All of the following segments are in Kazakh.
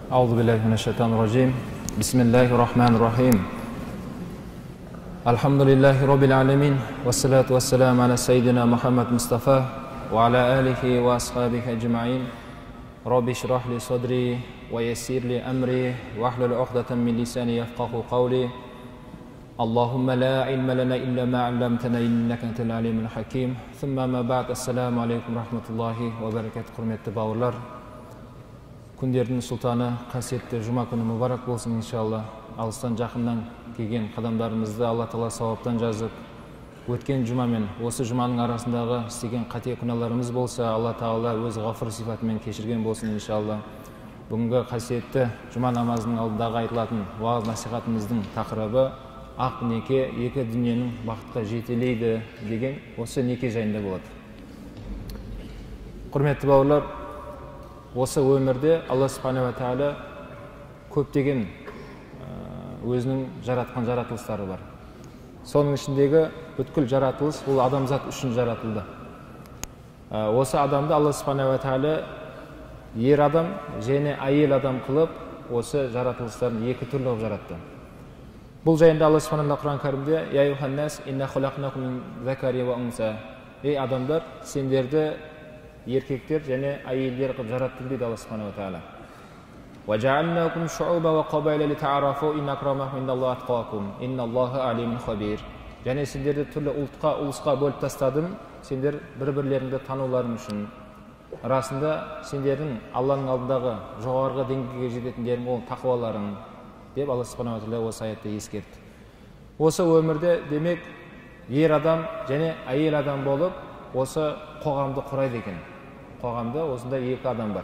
Аузу биллахи минаш шайтанир ражим. Бисмиллахир рахманир рахим. Альхамдулиллахи роббил аламин. Вассалату вассаламу аля саййидина Мухаммад Мустафа ва аля алихи ва асхабихи аджмаин. Робби шрах ли садри ва яссир ли амри вахлул уқдатан мин лисани яфқаху қавли. Аллахумма ла илма лана илля ма алламтана иннака антал алимул хаким. Сумма ма ба'д. Ассаламу алейкум рахматуллахи ва баракатух. Құрметті бауырлар, күндердің сұлтаны қасиетті жұма күні мүбарак болсын иншалла. Алыстан жақыннан келген қадамдарымызды Алла тағала сауаптан жазып, өткен жұма мен осы жұманың арасындағы істеген қате күнәларымыз болса, Алла тағала өз ғафур сипатымен кешірген болсын иншалла. Бүгінгі қасиетті жұма намазының алдындағы айтылатын уағыз насихатымыздың тақырыбы ақ неке екі дүниенің бақытқа жетелейді деген осы неке жайында болады. Құрметті бауырлар, осы өмірде Алла субханала тағала көптеген өзінің жаратқан жаратылыстары бар. Соның ішіндегі бүткіл жаратылыс ол адамзат үшін жаратылды. Осы адамды Алла субханала тағала ер адам және әйел адам қылып, осы жаратылыстарын екі түрлі қылып жаратты. Бұл жайында Алла субханала Құран кәрімде «Я юханнас, инна халақнакум мин закари ва унса». Ей адамдар, сендерді еркектер және әйелдер қылып жараттым дейді Алла субханала тағала. «Ва жаалнакум шууба ва қабайла литаарафу инна акрамакум индаллахи атқакум, инналлаха алимун хабир». Және сендерді түрлі ұлтқа, ұлысқа бөліп тастадым, сендер бір-бірлеріңді тануларың үшін. Расында сендердің Алланың алдындағы жоғарғы деңгейге жететіндерің ол тақуаларың деп Алла субханала тағала осы аятта ескертті. Осы өмірде демек ер адам және әйел адам болып осы қоғамды құрайды екен. Қоғамда осындай екі адам бар.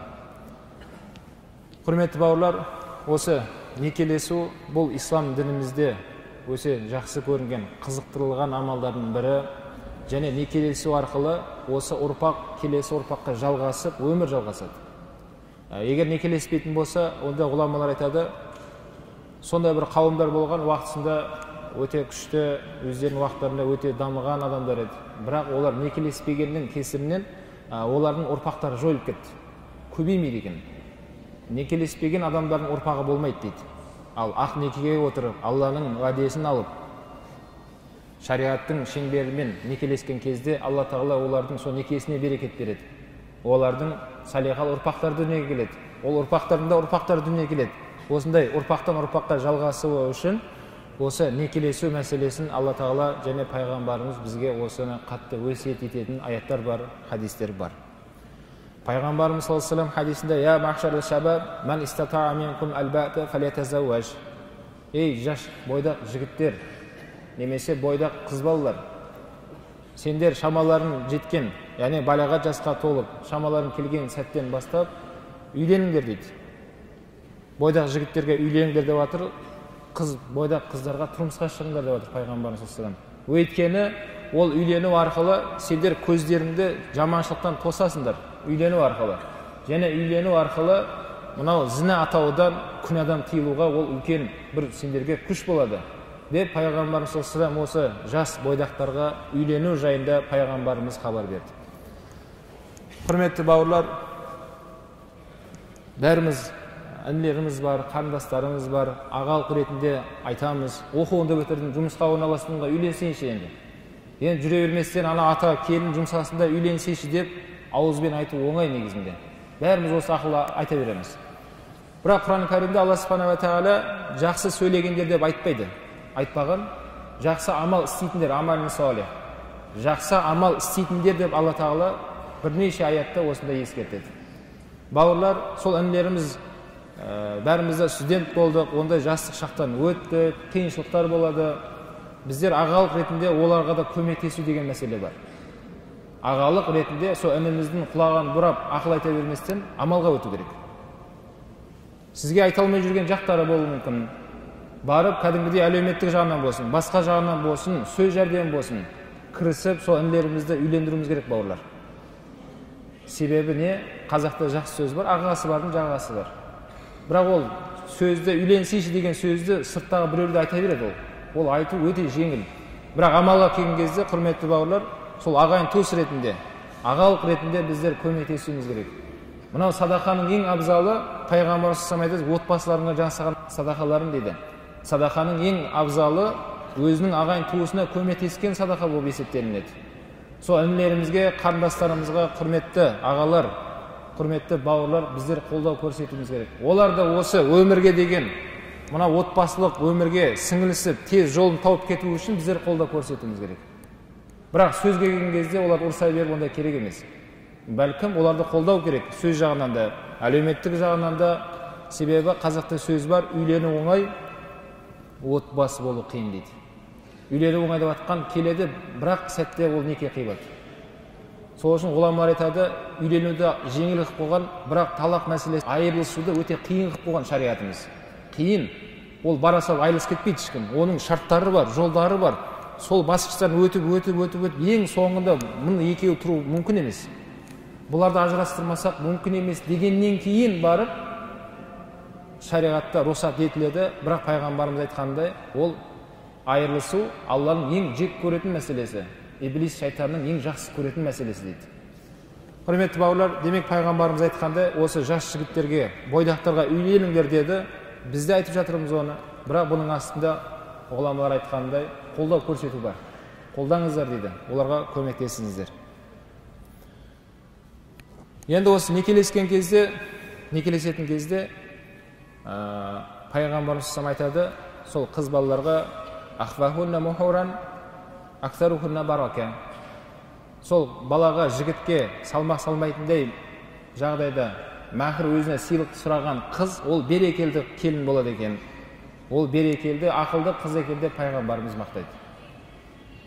Құрметті бауырлар, осы некелесу бұл ислам дінімізде өте жақсы көрінген, қызықтырылған амалдардың бірі. Және некелесу арқылы осы ұрпақ келесі ұрпаққа жалғасып, өмір жалғасады. Егер некелеспейтін болса, онда ғұламалар айтады, сондай бір қауымдар болған, уақытысында өте күшті, өздерінің уақыттарында өте дамыған адамдар еді. Бірақ олар некелеспегеннің кесірінен олардың ұрпақтары жойылып кетті, көбеймейді екен. Некелеспеген адамдардың ұрпағы болмайды дейді. Ал ақ некеге отырып, Алланың уәдесін алып, шариғаттың шеңберімен некелескен кезде Алла тағала олардың сол некесіне берекет береді. Олардың салиқалы ұрпақтары дүниеге келеді. Ол ұрпақтардың да ұрпақтары дүниеге келеді. Осындай ұрпақтан ұрпаққа жалғасуы үшін осы некелесу мәселесін Алла тағала және пайғамбарымыз бізге осыны қатты өсиет ететін аяттар бар, хадистер бар. Пайғамбарымыз саллаллаху алейхи вассалам хадисінде «Я махшар шабаб, ман истатаа минкум албаата фалятазавваж». Ей жас бойдақ жігіттер немесе бойдақ қыз балалар, сендер шамаларың жеткен, яғни балағат жасқа толып, шамаларың келген сәттен бастап үйленіңдер дейді. Бойдақ жігіттерге үйленіңдер деп жатыр, қыз бойдақ қыздарға тұрмысқа шығыңдар деп жатыр пайғамбарымыз саллаллаху алейхи вассалам. Өйткені ол үйлену арқылы сендер көздеріңді жаманшылықтан тосасыңдар, үйлену арқылы. Және үйлену арқылы мынау зина атаудан, күнәдан тыйылуға ол үлкен бір сендерге күш болады деп пайғамбарымыз саллаллаху алейхи вассалам осы жас бойдақтарға үйлену жайында пайғамбарымыз хабар берді. Құрметті бауырлар, бәріміз інілеріміз бар, қарындастарымыз бар, ағалық ретінде айтамыз, оқуыңды бітірдің, жұмысқа орналастың ғой, үйленсейші енді. Енді жүре берместен ана ата келін жұмсасында үйленсейші деп ауызбен айту оңай негізінде. Бәріміз осы ақыл айта береміз. Бірақ Құран кәрімде Алла субханала тағала жақсы сөйлегендер деп айтпайды. Айтпаған, жақсы амал істейтіндер, амалин салих. Жақсы амал істейтіндер деп Алла тағала бірнеше аятта осындай ескертеді. Бауырлар, сол інілеріміз бәріміз де студент болдық, ондай жастық шақтан өттік, қиыншылықтар болады. Біздер ағалық ретінде оларға да көмектесу деген мәселе бар. Ағалық ретінде сол ініміздің құлағын бұрап, ақыл айта берместен амалға өту керек. Сізге айта алмай жүрген жақтары болуы мүмкін. Барып кәдімгідей әлеуметтік жағынан болсын, басқа жағынан болсын, сөз жәрдем болсын, кірісіп сол інілерімізді үйлендіруіміз керек, бауырлар. Себебі не? Қазақта жақсы сөз бар, ағасы бардың жағасы бар. Бірақ ол сөзді үйленсейші деген сөзді сырттағы біреулер айта береді ол. Ол айту өте жеңіл. Бірақ амалға келген кезде, құрметті бауырлар, сол ағайын туыс ретінде, ағалық ретінде біздер көмектесуіміз керек. Мынау садақаның ең абзалы, пайғамбарымыз айтады, отбасыларыңа жасаған садақаларың дейді. Садақаның ең абзалы өзінің ағайын туысына көмектескен садақа болып есептелінеді. Сол інілерімізге, қарындастарымызға, құрметті ағалар, құрметті бауырлар, біздер қолдау көрсетуіміз керек. Олар да осы өмірге деген, мына отбасылық өмірге сіңілісіп, тез жолын тауып кету үшін біздер қолдау көрсетуіміз керек. Бірақ сөзге келген кезде олар ұрса беріп, ондай керек емес. Бәлкім оларды қолдау керек, сөз жағынан да, әлеуметтік жағынан да. Себебі қазақта сөз бар, үйлену оңай, отбасы болу қиын дейді. Үйлену оңай деп атқан келеді, бірақ сәтте ол неке қиылады. Сол үшін ғұламалар айтады, үйленуді жеңіл қылып қойған, бірақ талақ мәселесі, айырылысуды өте қиын қылып қойған шариғатымыз. Қиын. Ол бара салып айырылысып кетпейді ешкім. Оның шарттары бар, жолдары бар. Сол басқыштан өтіп, өтіп, өтіп, өтіп, ең соңында мұны екеуі тұру мүмкін емес. Бұларды ажырастырмасақ мүмкін емес дегеннен кейін барып шариғатта рұқсат етіледі. Бірақ пайғамбарымыз айтқандай, ол айырылысу Алланың ең жек көретін мәселесі, иблис шайтанның ең жақсы көретін мәселесі дейді. Құрметті бауырлар, демек пайғамбарымыз айтқандай, осы жас жігіттерге, бойдақтарға үйленіңдер деді. Біз де айтып жатырмыз оны, бірақ бұның астында ғұламалар айтқандай қолдау көрсету бар. Қолдаңыздар дейді, оларға көмектесіңіздер. Енді осы некелескен кезде, некелесетін кезде пайғамбарымыз айтады, сол қыз балаларға ахвахунна мухуран аксарухунна барака. Сол балаға, жігітке салмақ салмайтындай жағдайда мәһр өзіне сыйлық сұраған қыз, ол берекелді келін болады екен. Ол берекелді, ақылды қыз екен деп пайғамбарымыз мақтайды.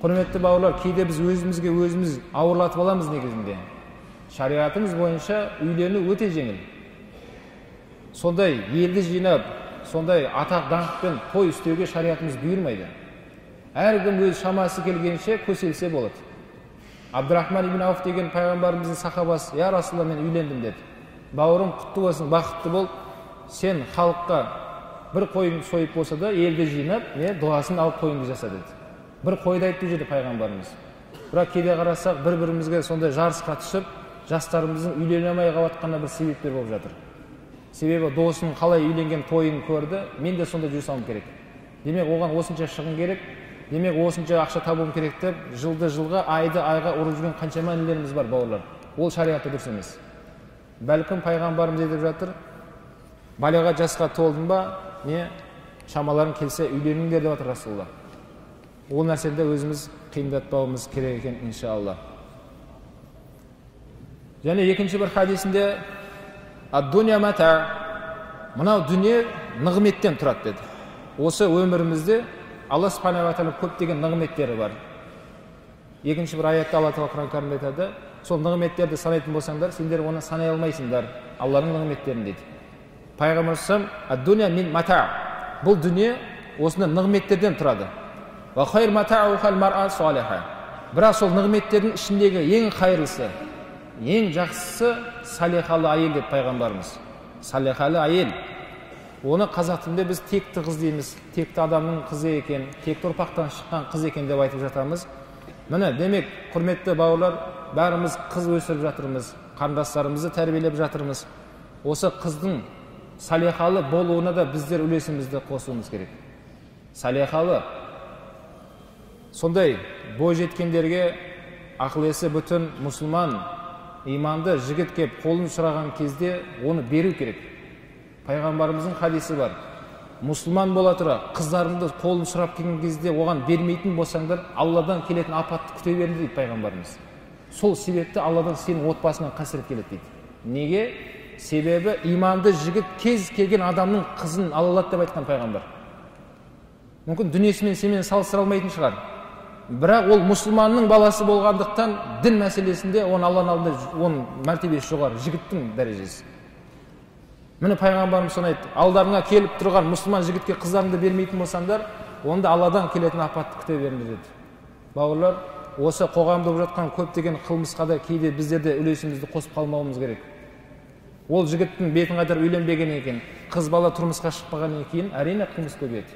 Құрметті бауырлар, кейде біз өзімізге өзіміз ауырлатып аламыз негізінде. Шариғатымыз бойынша үйлену өте жеңіл. Сондай елді жинап, сондай атақ даңқпен той істеуге шариғатымыз бұйырмайды. Әркім өз шамасы келгенше көселсе болады. Абдурахман ибн Ауф деген пайғамбарымыздың сахабасы, я Расулалла, мен үйлендім деді. Бауырым, құтты болсын, бақытты бол. Сен халыққа бір қойын сойып болса да елді жинап, не дұғасын алып қойыңды жаса деді. Бір қойды айтты деді пайғамбарымыз. Бірақ кейде қарасақ, бір-бірімізге сондай жарысқа түсіп, жастарымыздың үйлене алмай қалып жатқанына бір себептер болып жатыр. Себебі досының қалай үйленген тойын көрді, мен де сондай жүре салуым керек. Демек оған осынша шығын керек, демек осынша ақша табуым керек деп жылды жылға, айды айға ұрып жүрген қаншама інілеріміз бар, бауырлар. Ол шариғатта дұрыс емес. Бәлкім пайғамбарымыз айтып жатыр, балиғат жасқа толдың ба, не шамаларың келсе үйленіңдер деп жатыр Расулалла. Ол нәрсені де өзіміз қиындатпауымыз керек екен, иншалла. Және екінші бір хадисінде ад-дуня мата, мынау дүние нығметтен тұрады деді. Осы өмірімізде Алла субханала тағала көптеген нығметтері бар. Екінші бір аятта Алла тағала Құран кәрімде айтады, сол нығметтерді санайтын болсаңдар, сендер оны санай алмайсыңдар, Алланың нығметтерін дейді. Пайғамбарымыз ад-дуня мин мата, бұл дүние осындай нығметтерден тұрады. Ва хайр матаухал мар'a салиха. Бірақ сол нығметтердің ішіндегі ең қайырлысы, ең жақсысы салихалы әйел деп пайғамбарымыз. Салихалы әйел. Оны қазақ тілінде біз текті қыз дейміз. Текті адамның қызы екен, текті ұрпақтан шыққан қыз екен деп айтып жатамыз. Міне, демек, құрметті бауырлар, бәріміз қыз өсіріп жатырмыз, қарындастарымызды тәрбиелеп жатырмыз. Осы қыздың салихалы болуына да біздер үлесімізді қосуымыз керек. Салихалы. Сондай бой жеткендерге ақыл есі бүтін мұсылман, иманды жігіт кеп қолын сұраған кезде оны беру керек. Пайғамбарымыздың хадисі бар. Мұсылман бола тұра қыздарыңды қолын сұрап келген кезде оған бермейтін болсаңдар, Алладан келетін апатты күте беріңдер дейді пайғамбарымыз. Сол себепті Алладан сенің отбасыңа қасірет келеді дейді. Неге? Себебі иманды жігіт кез келген адамның қызын ала алады деп айтқан пайғамбар. Мүмкін дүниесімен сенімен салыстыра алмайтын шығар. Бірақ ол мұсылманның баласы болғандықтан дін мәселесінде оның Алланың алдында оның мәртебесі жоғары, жігіттің дәрежесі. Міне пайғамбарымыз соны айтты. Алдарыңа келіп тұрған мұсылман жігітке қыздарыңды бермейтін болсаңдар, онда Алладан келетін апатты күте беріңдер деді. Бауырлар, осы қоғамда болып жатқан көптеген қылмысқа да кейде біздер де үлесімізді қосып қалмауымыз керек. Ол жігіттің бетін қайтарып үйленбеген екен, қыз бала тұрмысқа шықпағаннан кейін әрине қылмыс көбейеді.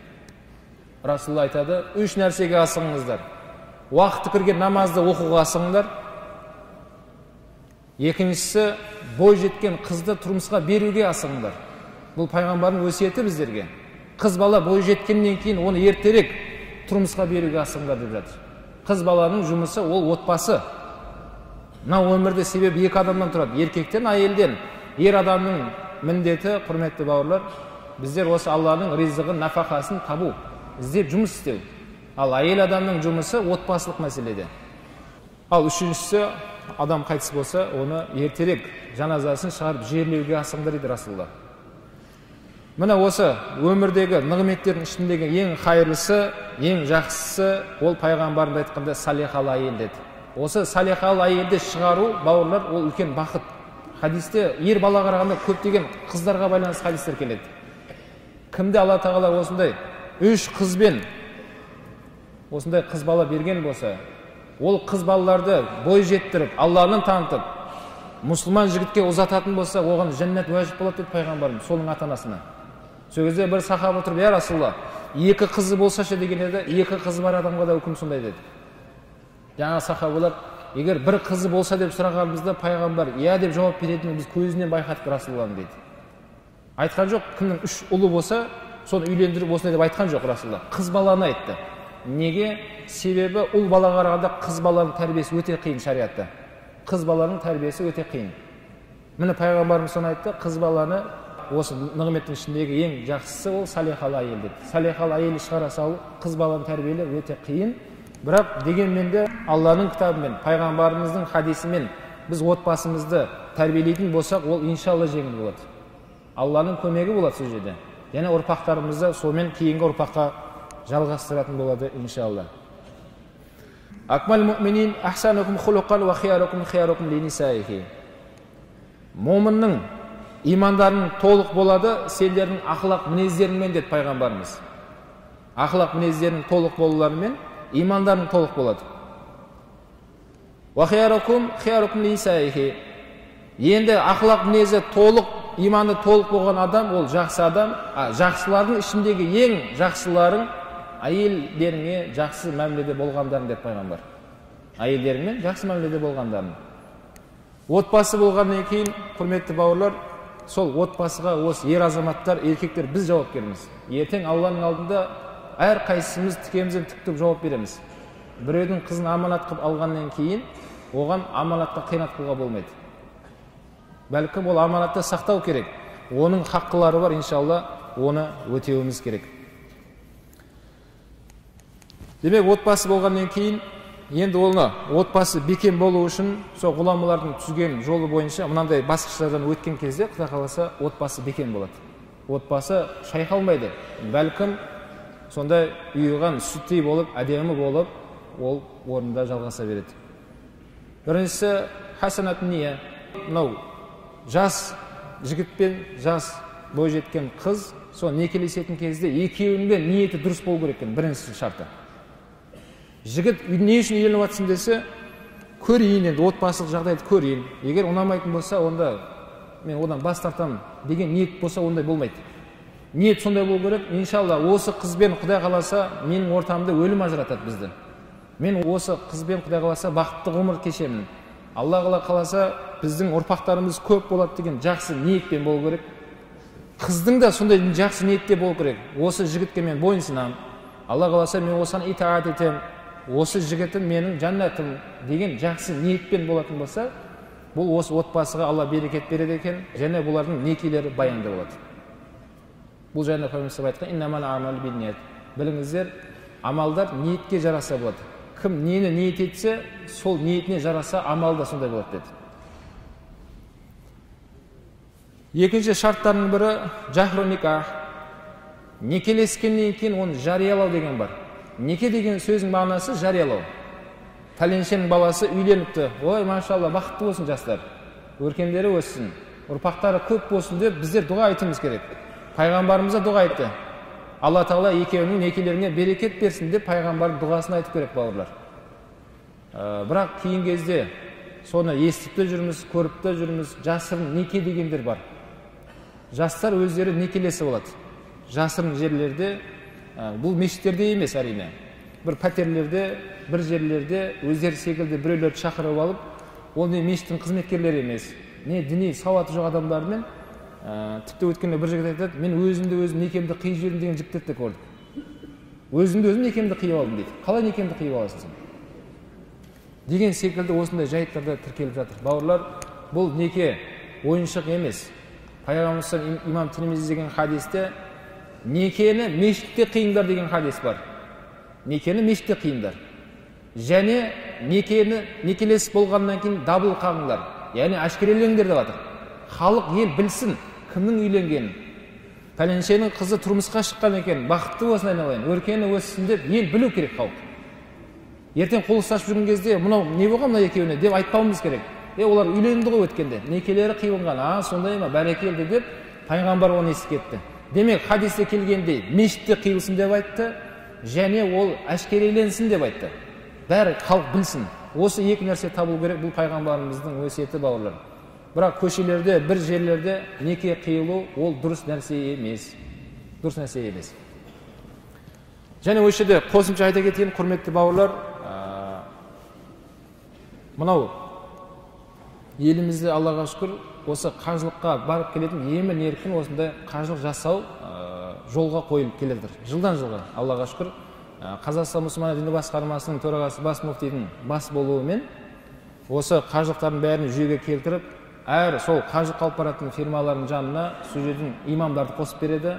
Расулалла айтады, үш нәрсеге асығыңыздар. Уақыты кірген намазды оқуға асығыңдар. Екіншісі, бой жеткен қызды тұрмысқа беруге асығыңдар. Бұл пайғамбардың өсиеті біздерге. Қыз бала бой жеткеннен кейін оны ертерек тұрмысқа беруге асығыңдар деп жатыр. Қыз баланың жұмысы ол отбасы. Мына өмірде себеп екі адамнан тұрады, еркектен, әйелден. Ер адамның міндеті, құрметті бауырлар, біздер осы Алланың ризығын, нафақасын табу, іздеп жұмыс істеу. Ал әйел адамның жұмысы отбасылық мәселеде. Ал үшіншісі, адам қайтыс болса, оны ертерек жаназасын шығарып жерлеуге асығыңдар дейді Расулалла. Міне осы өмірдегі нығметтердің ішіндегі ең хайырлысы, ең жақсысы, ол пайғамбарымыз айтқанда салихалы әйел деді. Осы салихалы әйелді шығару, бауырлар, ол үлкен бақыт. Хадисте ер бала қарағанда көптеген қыздарға байланысты хадистер келеді. Кімде Алла тағала осындай үш қызбен осындай қыз бала берген болса, ол қыз балаларды бой жеттіріп, Алланы танытып, мұсылман жігітке ұзататын болса, оған жәннат уәжіп болады деді пайғамбарымыз соның ата-анасына. Сол кезде бір сахаба тұрып, я Расулалла, екі қызы болсашы деген еді, екі қызы бар адамға да үкім сондай деді. Жаңа сахабалар, егер бір қызы болса деп сұрағанымызда пайғамбар иә деп жауап беретінін біз көзінен байқадық Расулалланың дейді. Айтқан жоқ, кімнің үш ұлы болса, соны үйлендіріп осындай деп айтқан жоқ Расулалла. Қыз баланы айтты. Неге? Себебі ұл балаға қарағанда қыз баланың тәрбиесі өте қиын шариатта. Қыз баланың тәрбиесі өте қиын. Міне пайғамбарымыз соны айтты, қыз баланы осы нығметтің ішіндегі ең жақсысы ол салихалы әйел деді. Салихалы әйелді шығара салу, қыз баланы тәрбиелеу өте қиын. Бірақ дегенмен де Алланың кітабымен, пайғамбарымыздың хадисімен біз отбасымызды тәрбиелейтін болсақ, ол иншалла жеңіл болады. Алланың көмегі болады сол жерде. Және ұрпақтарымызды сонымен кейінгі ұрпаққа жалғастыратын болады иншалла. Акмал муъминин ахсанукум хулуқан ва хиярукум хиярукум линисаихи. Момынның имандарың толық болады сендердің ақлақ мінездеріңмен деді пайғамбарымыз. Ақлақ мінездерінің толық болуларымен имандарың толық болады. Ва хиярукум хиярукум линисаихи. Енді ақлақ мінезі толық, иманы толық болған адам ол жақсы адам. Жақсылардың ішіндегі ең жақсыларың әйелдеріңе жақсы мәміледе болғандарың деп пайғамбар. Әйелдеріңмен жақсы мәміледе болғандарың. Отбасы болғаннан кейін, құрметті бауырлар, сол отбасыға осы ер азаматтар, еркектер біз жауапкерміз. Ертең Алланың алдында әр қайсымыз тікемізден тік жауап береміз. Біреудің қызын аманат қылып алғаннан кейін, оған аманатқа қиянат қылуға болмайды. Бәлкім ол аманатты сақтау керек. Оның хаққылары бар, иншалла, оны өтеуіміз керек. Демек, отбасы болғаннан кейін, енді оны отбасы бекем болу үшін сол ғұламалардың түзген жолы бойынша мынандай басқыштардан өткен кезде, Құдай қаласа, отбасы бекем болады. Отбасы шайқалмайды. Бәлкім сондай ұйыған сүттей болып, әдемі болып, ол орнында жалғаса береді. Біріншісі хасанат ния. Мынау жас жігіт пен жас бойжеткен қыз сол некелесетін кезде екеуінің де ниеті дұрыс болу керек екен, бірінші шарты. Жігіт не үшін үйленіп жатсың десе, көрейін енді отбасылық жағдайды көрейін. Егер ұнамайтын болса, онда мен одан бас тартамын деген ниет болса, ондай болмайды. Ниет сондай болу керек. Иншалла, осы қызбен Құдай қаласа, менің ортамда өлім ажыратады бізді. Мен осы қызбен Құдай қаласа бақытты ғұмыр кешемін. Алла қаласа, біздің ұрпақтарымыз көп болады деген жақсы ниетпен болу керек. Қыздың да сондай жақсы ниетте болу керек. Осы жігітке мен бойынсынамын. Алла қаласа, мен осыған итаат етемін. Осы жігітім менің жәннатым деген жақсы ниетпен болатын болса, бұл осы отбасыға Алла берекет береді екен, және бұлардың некелері баянды болады. Бұл жайында пайғамбарымыз айтқан, иннамал амалу бинният. Біліңіздер, амалдар ниетке жараса болады. Кім нені ниет етсе, сол ниетіне жараса амал да сондай болады деді. Екінші шарттардың бірі жахру никах. Некелескеннен кейін оны жариялау деген бар. Неке деген сөздің мағынасы жариялау. Пәленшенің баласы үйленіпті. Ой, машалла, бақытты болсын жастар. Өркендері өссін, ұрпақтары көп болсын деп біздер дұға айтуымыз керек. Пайғамбарымыз да дұға айтты. Алла тағала екеуінің некелеріне берекет берсін деп пайғамбардың дұғасын айтып керек, бауырлар. Бірақ кейін кезде соны естіп те жүрміз, көріп те жүрміз, жасырын неке дегендер бар. Жастар өздері некелесі болады. Жасырын жерлерде, бұл мешіттерде емес әрине. Бір пәтерлерде, бір жерлерде өздері секілді біреулерді шақырып алып, Ол не мешіттің қызметкерлері емес, не діни сауаты жоқ адамдармен. Тіпті өткенде бір жігіт айтады, мен өзімді өзім некемді қиып жібердім деген жігіттерді де көрдік. Өзімді өзім некемді қиып алдым дейді. Қалай некемді қиып аласың сен? Деген секілді осындай жайттар да тіркеліп жатыр. Бауырлар, бұл неке ойыншық емес. Пайғамбарымыз Имам Тирмизи деген хадисте некені мешітте қиыңдар деген хадис бар. Некені мешітте қиыңдар. Және некені некелес болғаннан кейін дабыл қағыңдар. Яғни әшкерелеңдер деп жатыр. Халық, ел білсін кімнің үйленгенін. Пәленшенің қызы тұрмысқа шыққан екен, бақытты болсын айналайын, өркені өссін деп ел білу керек халық. Ертең қол ұстасып жүрген кезде мынау не болған мына екеуіне деп айтпауымыз керек. Олар үйленді ғой өткенде, некелері қиылған, сондай ма, бәрекелді деп пайғамбар оны ескертті. Демек, хадисте келгендей мешітте қиылсын деп айтты, және ол әшкереленсін деп айтты. Бәрі халық білсін. Осы екі нәрсе табылу керек, бұл пайғамбарымыздың өсиеті, бауырлар. Бірақ көшелерде, бір жерлерде неке қиылу ол дұрыс нәрсе емес. Дұрыс нәрсе емес. Және осы жерде қосымша айта кетейін, құрметті бауырлар, мынау елімізде Аллаға шүкір осы қажылыққа барып келетін емін еркін осындай қажылық жасау жолға қойылып келе жатыр. Жылдан жылға Аллаға шүкір Қазақстан мұсылман діни басқармасының төрағасы бас муфтидің бас болуымен осы қажылықтардың бәрін жүйеге келтіріп, әр сол қажылыққа алып баратын фирмалардың жанына сол жердің имамдарды қосып береді.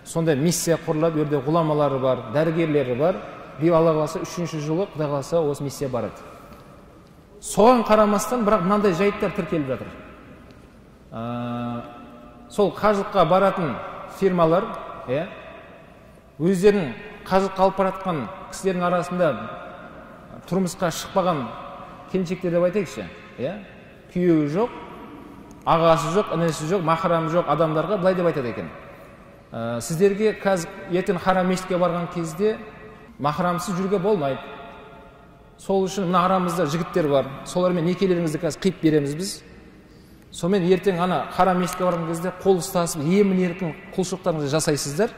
Сондай миссия құрылады, ол жерде ғұламалары бар, дәрігерлері бар. Биыл Алла қаласа 3-ші жылы Құдай қаласа осы миссия барады. Соған қарамастан бірақ мынандай жайттар тіркеліп жатыр. Сол қажылыққа баратын фирмалар, өздерінің қажылыққа алып баратқан кісілердің арасында тұрмысқа шықпаған келіншектер деп айтайықшы, күйеуі жоқ, ағасы жоқ, інісі жоқ, махрамы жоқ адамдарға былай деп айтады екен. Сіздерге қазір ертең харам мешітке барған кезде махрамсыз жүруге болмайды. Сол үшін мына арамызда жігіттер бар, солармен некелеріңізді қазір қиып береміз біз. Сонымен ертең ана харам мешітке барған кезде қол ұстасып емін еркін құлшылықтарыңызды жасайсыздар.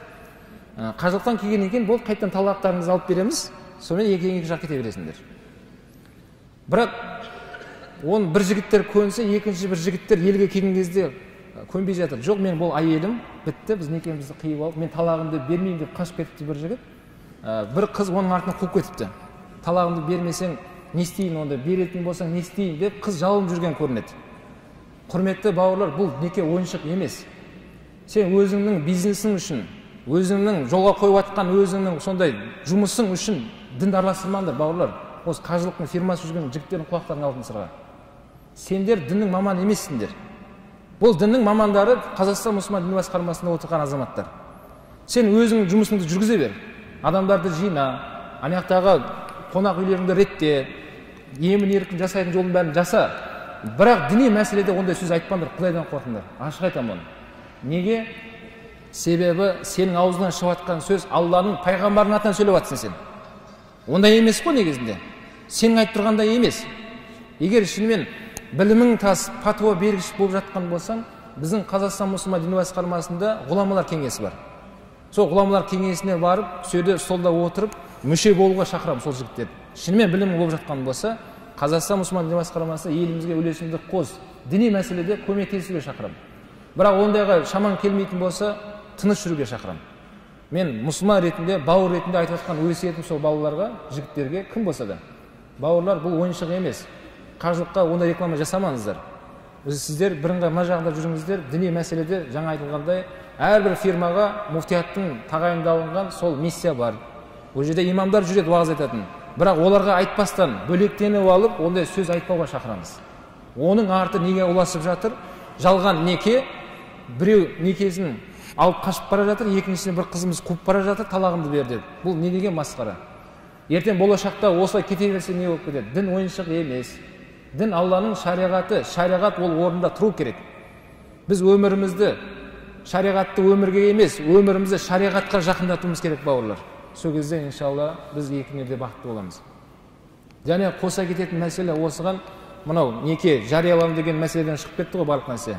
Қажылықтан келгеннен кейін болды, қайтадан талақтарыңызды алып береміз, сонымен екі жаққа кете бересіңдер. Бірақ оның бір жігіттер көнсе, екінші бір жігіттер елге келген кезде көнбей жатыр. Жоқ, мен бұл әйелім бітті, біз некемізді қиып алып, мен талағымды бермеймін деп қашып кетіпті бір жігіт. Бір қыз оның артынан қуып кетіпті. Талағымды бермесең не істейін, онда беретін болсаң не істейін деп қыз жалынып жүрген көрінеді. Құрметті бауырлар, бұл неке ойыншық емес. Сен өзіңнің бизнесің үшін, өзіңнің жолға қойып жатқан өзіңнің сондай жұмысың үшін дінді араластырмаңдар, бауырлар. Осы қажылықтың фирмасы жүрген жігіттердің құлақтарының алтын сырға. Сендер діннің маманы емессіңдер. Бұл діннің мамандары Қазақстан мұсылман діни басқармасында отырған азаматтар. Сен өзіңнің жұмысыңды жүргізе бер. Адамдарды жина, ана жақтағы қонақ үйлеріңді ретте, емін еркін жасайтын жолдың бәрін жаса. Бірақ діни мәселеде ондай сөз айтпаңдар, Құдайдан қорқыңдар. Ашық айтамын оны. Неге? Себебі сенің аузыңнан шығып жатқан сөз Алланың пайғамбарының атынан сөйлеп жатсың сен. Ондай емес қой негізінде. Сенің айтып тұрғандай емес. Егер шынымен білімің тас, патуа бергіш болып жатқан болсаң, біздің Қазақстан мұсылман діни басқармасында ғұламалар кеңесі бар. Сол ғұламалар кеңесіне барып, сол жерде столда отырып, мүше болуға шақырамын сол жігіттерді. Шынымен білімің болып жатқан болса, Қазақстан мұсылман діни басқармасы елімізге үлесіңді қос, діни мәселеде көмектесуге шақырамын. Бірақ ондайға шамаң келмейтін болса, тыныш жүруге шақырамын. Мен мұсылман ретінде, бауыр ретінде айтып жатқан өсиетім сол балаларға, жігіттерге, кім болса да. Бауырлар, бұл ойыншық емес. Қажылыққа ондай реклама жасамаңыздар. Сіздер бірыңғай мына жағында жүріңіздер, діни мәселеде жаңа айтылғандай әрбір фирмаға муфтияттың тағайындалынған сол миссия бар. Ол жерде имамдар жүреді уағыз айтатын. Бірақ оларға айтпастан бөлектеніп алып, ондай сөз айтпауға шақырамыз. Оның арты неге ұласып жатыр? Жалған неке, біреу некесін алып қашып бара жатыр, екіншісіне бір қызымыз қуып бара жатыр, талағымды бер деді. Бұл не деген масқара? Ертең болашақта осылай кете берсе не болып кетеді? Дін ойыншық емес. Дін Алланың шариғаты. Шариғат ол орнында тұру керек. Біз өмірімізді шариғатты өмірге емес, өмірімізді шариғатқа жақындатуымыз керек, бауырлар. Сол кезде иншалла біз екі дүниеде бақытты боламыз. Және қоса кететін мәселе осыған, мынау неке жариялану деген мәселеден шығып кетті ғой барлық нәрсе.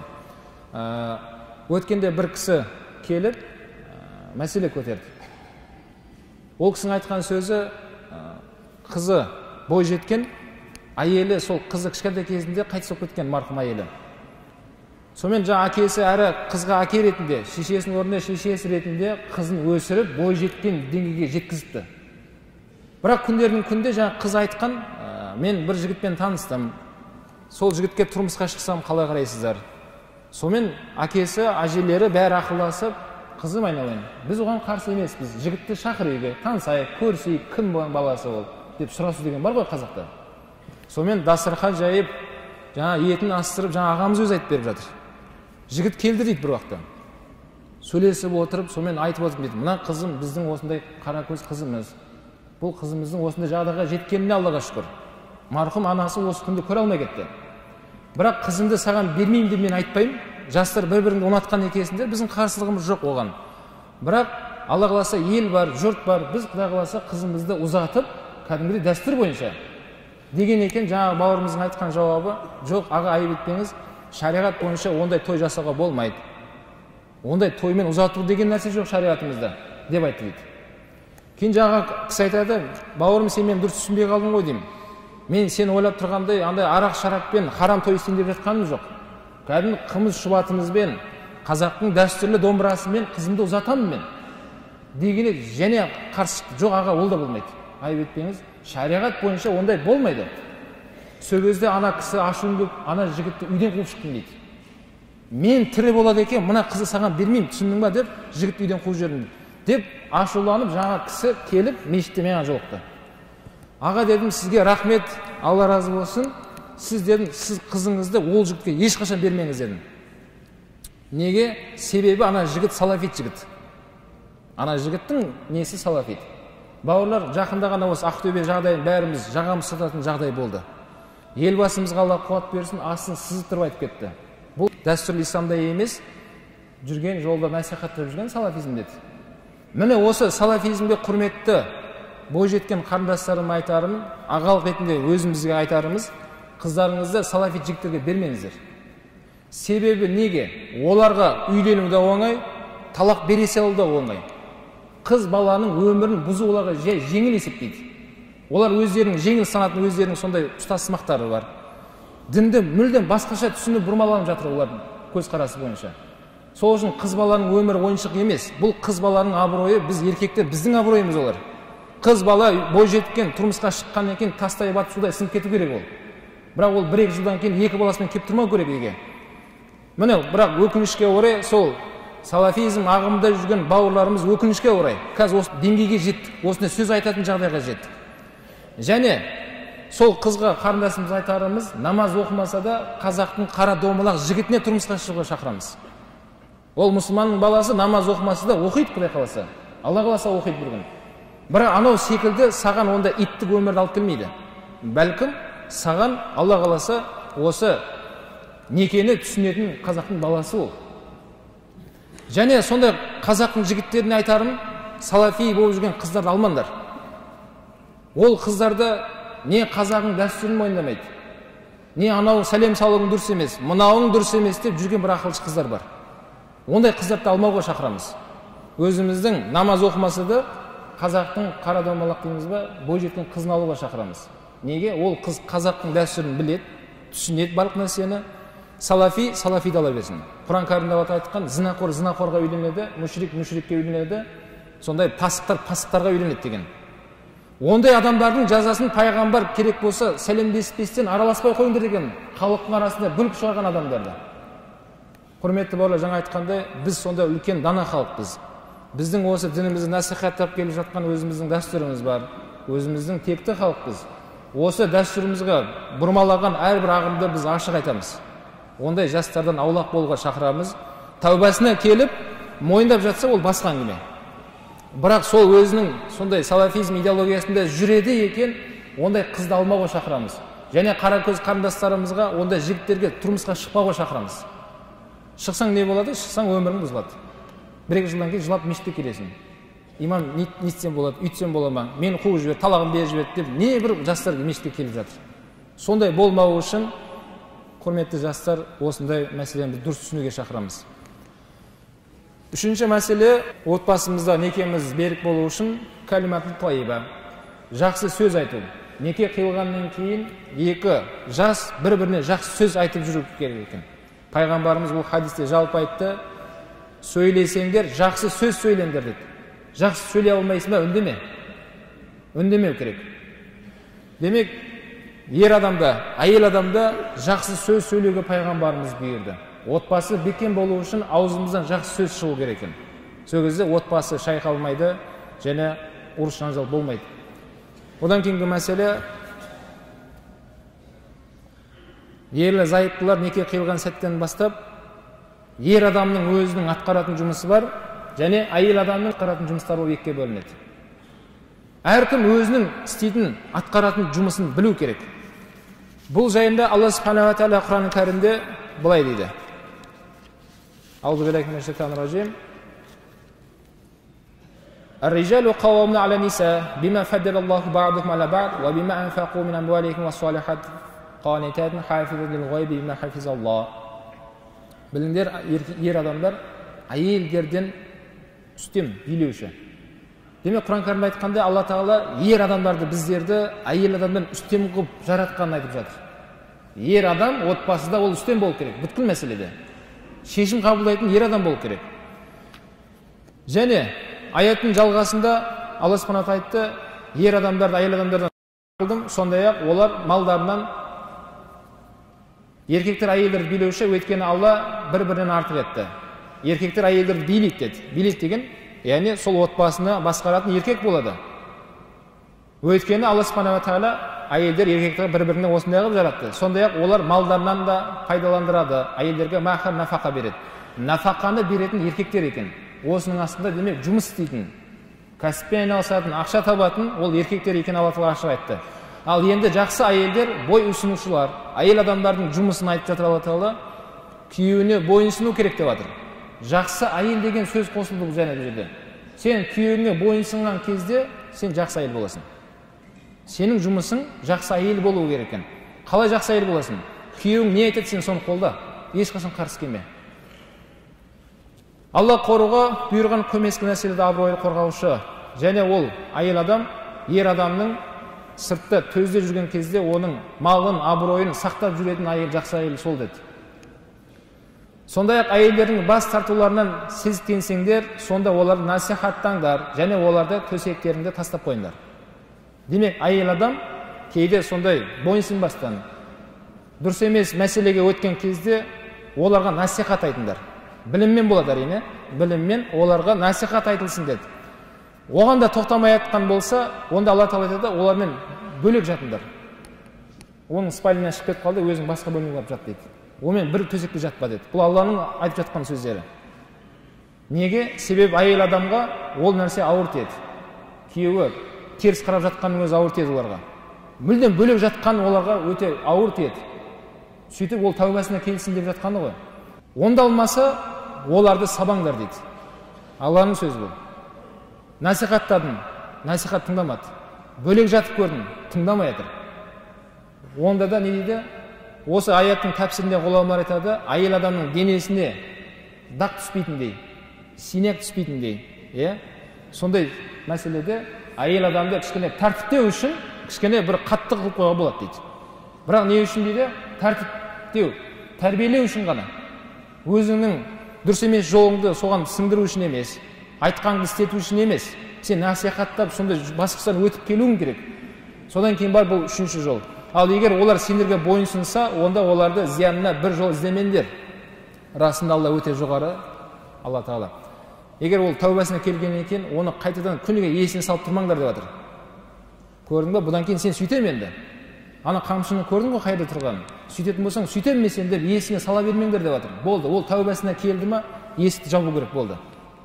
Өткенде бір кісі келіп мәселе көтерді. Ол кісінің айтқан сөзі, қызы бой жеткен, Әйелі, сол қызы кішкентай кезінде қайтыс болып кеткен, марқұм әйелі. Сонымен жаңа әкесі әрі қызға әке ретінде, шешесінің орнына шешесі ретінде қызын өсіріп, бой жеткен деңгейге жеткізіпті. Бірақ күндердің күнде жаңа қыз айтқан, мен бір жігітпен таныстым, сол жігітке тұрмысқа шықсам қалай қарайсыздар? Сонымен әкесі, әжелері бәрі ақылдасып, қызым айналайын, біз оған қарсы емеспіз, жігітті шақыр үйге, танысайық, көрсейік, кім баласы ол деп сұрасу деген бар ғой қазақта. Сонымен дастархан жайып, жаңа етін астырып, жаңа ағамыз өзі айтып беріп жатыр. Жігіт келді дейді бір уақытта. Сөйлесіп отырып, сонымен айтып отырып дейді, мына қызым біздің осындай қара көз қызымыз. Бұл қызымыздың осындай жағдайға жеткеніне Аллаға шүкір. Марқұм анасы осы күнді көре алмай кетті. Бірақ қызымды саған бермеймін деп мен айтпаймын. Жастар бір-біріңді ұнатқан екенсіңдер, біздің қарсылығымыз жоқ оған. Бірақ Алла қаласа ел бар, жұрт бар, біз Құдай қаласа қызымызды ұзатып, кәдімгідей дәстүр бойынша деген екен. Жаңағы бауырымыздың айтқан жауабы, жоқ, аға, айып етпеңіз, шариғат бойынша ондай той жасауға болмайды. Ондай тоймен ұзату деген нәрсе жоқ шариғатымызда деп айтты дейді. Кейін жаңағы кісі айтады, бауырым, сен мені дұрыс түсінбей қалдың ғой деймін. Мен сен ойлап тұрғандай андай арақ шараппен харам той істейін деп жатқаным жоқ. Кәдімгі қымыз шұбатымызбен, қазақтың дәстүрлі домбырасымен қызымды ұзатамын мен дегенде және қарсы шықты. Жоқ, аға, ол да болмайды. Айып етпеңіз, шариғат бойынша ондай болмайды. Сол кезде ана кісі ашуын келіп, ана жігітті үйден қуып шықтым дейді. Мен тірі болады екен, мына қызды саған бермеймін, түсіндің ба деп жігітті үйден қуып жібердім деп ашуланып, жаңа кісі келіп мешітте маған жолықты. Аға, дедім, сізге рахмет, Алла разы болсын. Сіз, дедім, сіз қызыңызды ол жігітке ешқашан бермеңіз дедім. Неге? Себебі ана жігіт салафит жігіт. Ана жігіттің несі салафит. Бауырлар, жақында ғана осы Ақтөбе жағдайын бәріміз жағамыз сататын жағдай болды. Елбасымызға Алла қуат берсін, астын сызып тұрып айтып кетті. Бұл дәстүрлі исламда емес, жүрген жолда насихаттап жүрген салафизм деді. Міне осы салафизмге құрметті бойжеткен қарындастарым айтарым, ағалық ретінде өзімізге айтарымыз, қыздарыңызды салафит жігіттерге бермеңіздер. Себебі неге? Оларға үйлену де оңай, талақ бере салу да оңай. Қыз баланың өмірін бұзу оларға жеңіл есептейді. Олар өздерінің жеңіл санатын, өздерінің сондай ұстазсымақтары бар. Дінді мүлдем басқаша түсініп бұрмаланып жатыр олардың көзқарасы бойынша. Сол үшін қыз баланың өмірі ойыншық емес. Бұл қыз баланың абыройы, біз еркектер, біздің абыройымыз олар. Қыз бала бойжеткен, тұрмысқа шыққаннан кейін тастай батып судай сынып кету керек ол. Бірақ ол 1-2 жылдан кейін екі баласымен келіп тұрмау керек үйге. Міне, бірақ өкінішке орай сол салафизм ағымында жүрген бауырларымыз өкінішке орай қазір осы деңгейге жеттік, осындай сөз айтатын жағдайға жеттік. Және сол қызға қарындасымыз айтарымыз, намаз оқымаса да қазақтың қара домалақ жігітіне тұрмысқа шығуға шақырамыз. Ол мұсылманның баласы намаз оқымаса да оқиды, Құдай қаласа. Алла қаласа оқиды бір күн. Бірақ анау секілді саған онда иттік өмірді алып келмейді. Бәлкім саған Алла қаласа осы некені түсінетін қазақтың баласы ол. Және сондай қазақтың жігіттеріне айтарым, салафи болып жүрген қыздарды алмаңдар. Ол қыздарды не қазағың дәстүрін мойындамайды, не анау сәлем салуың дұрыс емес, мынауың дұрыс емес деп жүрген бір ақылшы қыздар бар. Ондай қыздарды алмауға шақырамыз. Өзіміздің намаз оқымаса да қазақтың қара домалақ дейміз ба, бойжеткен қызын алуға шақырамыз. Неге? Ол қыз қазақтың дәстүрін біледі, түсінеді барлық нәрсені. Салафи, салафиді ала берсін. Құран кәрімде Алла айтқан, зинақор зинақорға үйленеді, мүшрик мүшрикке үйленеді, сондай пасықтар пасықтарға үйленеді деген. Ондай адамдардың жазасын пайғамбар керек болса сәлемдеспестен араласпай қойыңдар деген, халықтың арасында бүлік шығарған адамдарды. Құрметті бауырлар, жаңа айтқандай, біз сондай үлкен дана халықпыз. Біздің осы дінімізді насихаттап келе жатқан өзіміздің дәстүріміз бар, өзіміздің текті халықпыз. Осы дәстүрімізге бұрмалаған әрбір ағымды біз ашық айтамыз. Ондай жастардан аулақ болуға шақырамыз. Тәубасына келіп, мойындап жатса, ол басқа әңгіме. Бірақ сол өзінің сондай салафизм идеологиясында жүреді екен, ондай қызды алмауға шақырамыз. Және қара көз қарындастарымызға, ондай жігіттерге тұрмысқа шықпауға шақырамыз. Шықсаң не болады? Шықсаң өмірің бұзылады. 1-2 жылдан кейін жылап мешітке келесің. Имам не істесем болады, үйтсем бола ма, мені қуып жібер, талағын беріп жібер деп не бір жастар мешітке келіп жатыр. Сондай болмауы үшін құрметті жастар, осындай мәселені дұрыс түсінуге шақырамыз. Үшінші мәселе, отбасымызда некеміз берік болу үшін калиматул тайиба, жақсы сөз айту. Неке қиылғаннан кейін екі жас бір-біріне жақсы сөз айтып жүру керек екен. Пайғамбарымыз бұл хадисте жалпы айтты, сөйлесеңдер жақсы сөз сөйлеңдер деді. Жақсы сөйлей алмайсың ба, үндеме. Үндемеу керек. Демек, ер адамда, әйел адамда жақсы сөз сөйлеуге пайғамбарымыз бұйырды. Отбасы бекем болу үшін аузымыздан жақсы сөз шығу керек екен. Сол кезде отбасы шайқалмайды және ұрыс жанжал болмайды. Одан кейінгі мәселе, ерлі зайыптылар неке қиылған сәттен бастап ер адамның өзінің атқаратын жұмысы бар және әйел адамның атқаратын жұмыстары болып екіге бөлінеді. Әркім өзінің істейтін, атқаратын жұмысын білу керек. Бұл жайында Алла субханала тағала Құран кәрімде былай дейді. Аузу биллахи минаш шайтанир ражим. الرجال قوامون على النساء بما فضل الله بعضهم على بعض وبما أنفقوا من أموالهم والصالحات قانتات حافظات للغيب بما حفظ الله. Біліңдер, ер адамдар әйелдерден үстем, билеуші. Демек, Құран кәрімде айтқандай, Алла тағала ер адамдарды, біздерді әйел адамдан үстем қылып жаратқанын айтып жатыр. Ер адам отбасыда ол үстем болу керек, бүткіл мәселеде. Шешім қабылдайтын ер адам болу керек. Және аяттың жалғасында Алла субхана тағала айтты, ер адамдарды әйел адамдардан қылдым, сондай-ақ олар малдарынан еркектер әйелдерді билеуші, өйткені Алла бір-бірінен артық етті. Еркектер әйелдерді билейді деді. Билейді деген, яғни сол отбасыны басқаратын еркек болады. Өйткені Алла субхана тағала әйелдер еркекті бір-біріне осындай қылып жаратты. Сондай-ақ олар малдарынан да пайдаландырады, әйелдерге махр, нафақа береді. Нафақаны беретін еркектер екен. Осының астында демек жұмыс істейтін, кәсіппен айналысатын, ақша табатын ол еркектер екен, Алла тағала ашық айтты. Ал енді жақсы әйелдер бой ұсынушылар, әйел адамдардың жұмысын айтып жатыр Алла тағала, күйеуіне бойынсыну керек деп жатыр. Жақсы әйел деген сөз қосылды бұл және бұл жерде. Сен күйеуіңе бойынсынған кезде сен жақсы әйел боласың. Сенің жұмысың жақсы әйел болу керек екен. Қалай жақсы әйел боласың? Күйеуің не айтады, сен соны қолда. Ешқашан қарсы келме. Алла қоруға бұйырған көмескі нәрселерді абыройлы қорғаушы. Және ол әйел адам, ер адамның сыртта төзде жүрген кезде оның малын, абыройын сақтап жүретін әйел, жақсы әйел сол деді. Сондай-ақ әйелдердің бас тартуларынан сезіктенсеңдер, сонда оларды насихаттаңдар және оларды төсектеріңді тастап қойыңдар. Демек, әйел адам кейде сондай бойынсынбастан дұрыс емес мәселеге өткен кезде оларға насихат айтыңдар. Біліммен болады әрине, біліммен оларға насихат айтылсын деді. Оған да тоқтамай айтқан болса, онда Алла тағала айтады, олармен бөлек жатыңдар. Оның спальнядан шығып кетіп қалды, өзің басқа бөлмеге барып жат дейді. Онымен бір төсекте жатпа деді. Бұл Алланың айтып жатқан сөздері. Неге? Себебі әйел адамға ол нәрсе ауыр тиеді. Күйеуі теріс қарап жатқанның өзі ауыр тиеді оларға. Мүлдем бөлек жатқан оларға өте ауыр тиеді. Сөйтіп ол тәубасына келсін деп жатқаны ғой. Онда алмаса, оларды сабаңдар дейді. Алланың сөзі бұл. Насихаттадың, насихат тыңдамады. Бөлек жатып көрдің, тыңдамай жатыр. Онда да не дейді? Осы аяттың тәпсірінде ғұламалар айтады, әйел адамның денесіне дақ түспейтіндей, синяк түспейтіндей, иә? Сондай мәселеде әйел адамды кішкене тәртіптеу үшін кішкене бір қатты қылып қоюға болады дейді. Бірақ не үшін дейді? Тәртіптеу, тәрбиелеу үшін ғана. Өзіңнің дұрыс емес жолыңды соған сіңдіру үшін емес, айтқаныңды істету үшін емес. Сен насихаттап сондай басқыштан өтіп келуің керек. Содан кейін бар бұл үшінші жол. Ал егер олар сендерге бойынсынса, онда оларды зиянына бір жол іздемеңдер. Расында Алла өте жоғары, Алла тағала. Егер ол тәубасына келгеннен кейін, оны қайтадан күніге есіне салып тұрмаңдар деп жатыр. Көрдің бе? Бұдан кейін сен сөйтем енді. Ана қамшыны көрдің ғой қайда тұрғанын. Сөйтетін болсаң, сөйтем мен сен деп есіне сала бермеңдер деп жатыр. Болды, ол тәубасына келді ма, есікті жабу керек болды.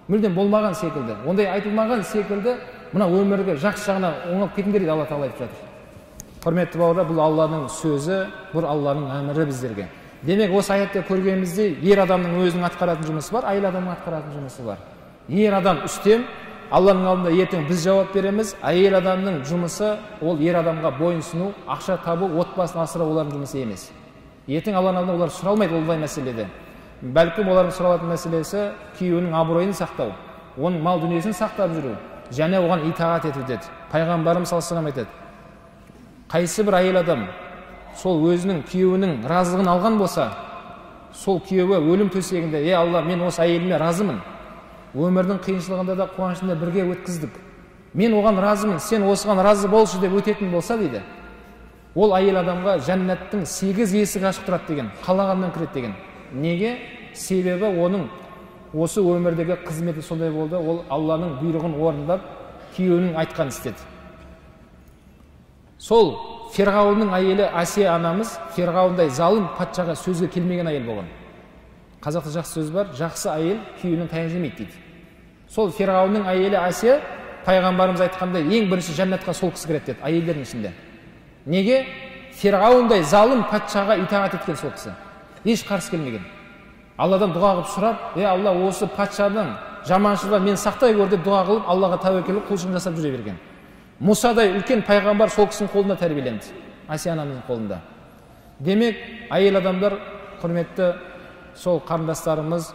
Мүлдем болмаған секілді, ондай айтылмаған секілді, мына өмірге жақсы жағына оңалып кетіңдер дейді Алла тағала айтып жатыр. Құрметті бауырлар, бұл Алланың сөзі, бұл Алланың әмірі біздерге. Демек, осы аятта көргеніміздей, ер адамның өзінің атқаратын жұмысы бар, әйел адамның атқаратын жұмысы бар. Ер адам үстем, Алланың алдында ертең біз жауап береміз. Әйел адамның жұмысы ол ер адамға бойынсыну, ақша табу, отбасын асырау олардың жұмысы емес. Ертең Алланың алдында олар сұралмайды ондай мәселеде. Бәлкім олардың сұралатын мәселесі күйеуінің абыройын сақтау, оның мал дүниесін сақтап жүру және оған итағат ету деді. Пайғамбарымыз саллаллаху алейхи вассалам айтады: Қайсы бір әйел адам сол өзінің күйеуінің разылығын алған болса, сол күйеуі өлім төсегінде, е Алла, мен осы әйеліме разымын, өмірдің қиыншылығында да қуанышында бірге өткіздік, мен оған разымын, сен осыған разы болшы деп өтетін болса дейді, ол әйел адамға жәннаттың 8 есігі ашық тұрады деген, қалағаннан кіреді деген. Неге? Себебі оның осы өмірдегі қызметі сондай болды, ол Алланың бұйрығын орындап, күйеуінің айтқанын істеді. Сол Ферғауынның әйелі Асия анамыз Ферғауындай залым патшаға сөзге келмеген әйел болған. Қазақта жақсы сөз бар, жақсы әйел күйеуінен таяқ жемейді дейді. Сол Ферғауынның әйелі Асия, пайғамбарымыз айтқандай, ең бірінші жәннатқа сол кісі кіреді деді, әйелдердің ішінде. Неге? Ферғауындай залым патшаға итағат еткен сол кісі. Еш қарсы келмеген. Алладан дұға қылып сұрап, е Алла, осы патшаның жаманшылығынан мені сақтай көр деп дұға қылып, Аллаға тәуекел қылып, құлшылық жасап жүре берген. Мұсадай үлкен пайғамбар сол кісінің қолында тәрбиеленді, Асия анамыздың қолында. Демек, әйел адамдар, құрметті сол қарындастарымыз,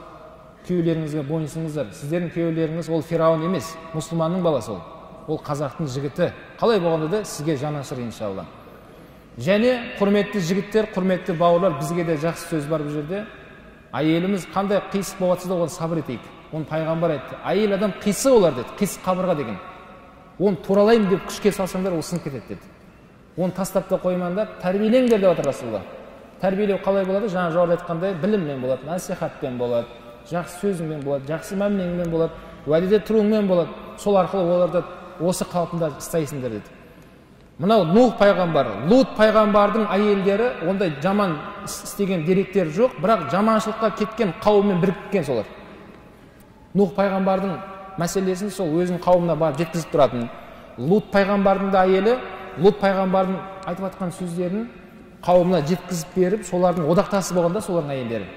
күйеулеріңізге бойынсыңыздар. Сіздердің күйеулеріңіз ол Фирауын емес, мұсылманның баласы ол. Ол қазақтың жігіті. Қалай болғанда да сізге жанашыр иншалла. Және құрметті жігіттер, құрметті бауырлар, бізге де жақсы сөз бар бұл жерде. Әйеліміз қандай қисық болып жатса да оған сабыр етейік. Оны пайғамбар айтты. Әйел адам қисық болар деді, қисық қабырға деген. Оны туралаймын деп күшке салсаңдар, ол сынып кетеді деді. Оны тастап та қоймаңдар, тәрбиелеңдер деп жатыр Расулалла. Тәрбиелеу қалай болады? Жаңа жоғарыда айтқандай, біліммен болады, насихатпен болады, жақсы сөзіңмен болады, жақсы мәмілеңмен болады, уәдеде тұруыңмен болады. Сол арқылы оларды осы қалпында ұстайсыңдар деді. Мынау Нух пайғамбар, Лут пайғамбардың әйелдері ондай жаман істеген деректер жоқ, бірақ жаманшылыққа кеткен қауыммен біріккен кеткен солар. Нух пайғамбардың мәселесін сол өзінің қауымына барып жеткізіп тұратын. Лут пайғамбардың да әйелі Лут пайғамбардың айтып жатқан сөздерін қауымына жеткізіп беріп, солардың одақтасы болғанда солардың әйелдері.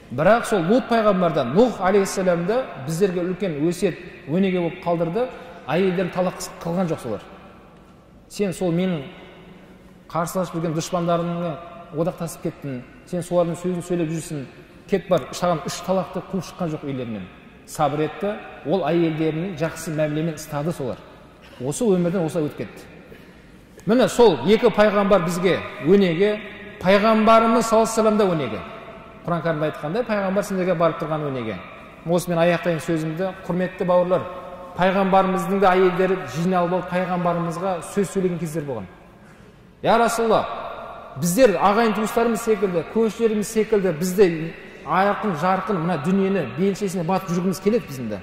Бірақ сол Лут пайғамбардан Нух алейхиссаламды біздерге үлкен өсиет, өнеге болып қалдырды. Әйелдерін талақ қылған жоқ солар. Сен сол менің қарсыласып жүрген дұшпандарыңа одақтасып кеттің, сен солардың сөзін сөйлеп жүрсің, кет бар, саған 3 талақты қуып шыққан жоқ үйлерінен. Сабыр етті, ол әйелдерін жақсы мәмілемен ұстады солар. Осы өмірден осылай өтіп кетті. Міне сол екі пайғамбар бізге өнеге, пайғамбарымыз саллаллаху алейхи да өнеге. Құран кәрімде айтқандай, пайғамбар сендерге барып тұрған өнеге. Осымен аяқтайын сөзімді. Құрметті бауырлар, пайғамбарымыздың да әйелдері жиналып алып пайғамбарымызға сөз сөйлеген кездер болған. Я Расулалла, біздер ағайын туыстарымыз секілді, көршілеріміз секілді, бізде айқын жарқын мына дүниені белшесіне батып жүргіміз келеді біздің де.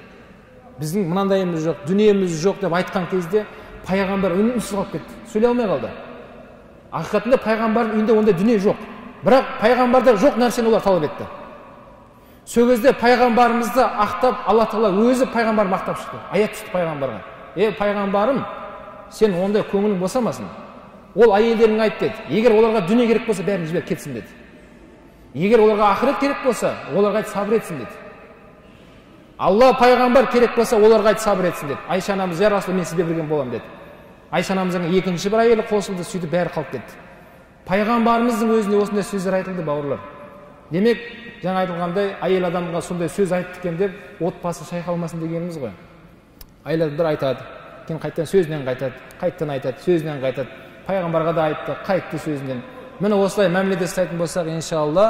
Біздің мынандайымыз жоқ, дүниеміз жоқ деп айтқан кезде пайғамбар үнсіз қалып кетті, сөйлей алмай қалды. Ақиқатында пайғамбардың үйінде ондай дүние жоқ. Бірақ пайғамбарда жоқ нәрсені олар талап етті. Сол кезде пайғамбарымызды ақтап, Алла тағала өзі пайғамбарын ақтап шықты. Аят түсті пайғамбарға. Е, пайғамбарым, сен ондай көңілің босамасын. Ол әйелдеріңе айт деді. Егер оларға дүние керек болса, бәрін жібер кетсін деді. Егер оларға ақырет керек болса, оларға айт сабыр етсін деді. Алла пайғамбар керек болса, оларға айт сабыр етсін деді. Айша анамыз, я Расул, мен сізбен бірге боламын деді. Айша анамыздың екінші бір әйелі қосылды, сөйтіп бәрі қалып кетті. Пайғамбарымыздың өзіне осындай сөздер айтылды, бауырлар. Демек, жаңа айтылғандай, әйел адамға сондай сөз айтты екен деп отбасы шайқалмасын дегеніміз ғой. Әйел адамдар айтады, кейін қайтадан сөзінен қайтады, қайтадан айтады, сөзінен қайтады. Пайғамбарға да айтты, қайтты сөзінен. Міне осылай мәміледе ұстайтын болсақ, иншалла,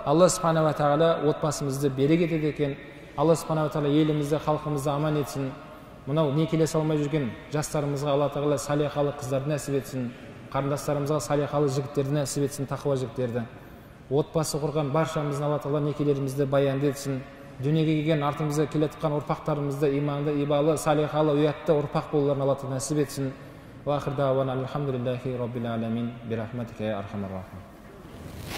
Алла субханала тағала отбасымызды берек етеді екен. Алла субханала тағала елімізді, халқымызды аман етсін. Мынау некелесе алмай жүрген жастарымызға Алла тағала салиқалы қыздарды нәсіп етсін. Қарындастарымызға салиқалы жігіттерді нәсіп етсін, тақуа жігіттерді. Отбасы құрған баршамыздың Алла тағала некелерімізді баянды етсін. Дүниеге келген артымызда келе жатқан ұрпақтарымызды иманды, ибалы, салиқалы, ұятты ұрпақ болуларын Алла тағала нәсіп етсін. Уа ахир дауана альхамдулиллахи роббил аламин би рахматика я архамар рахимин.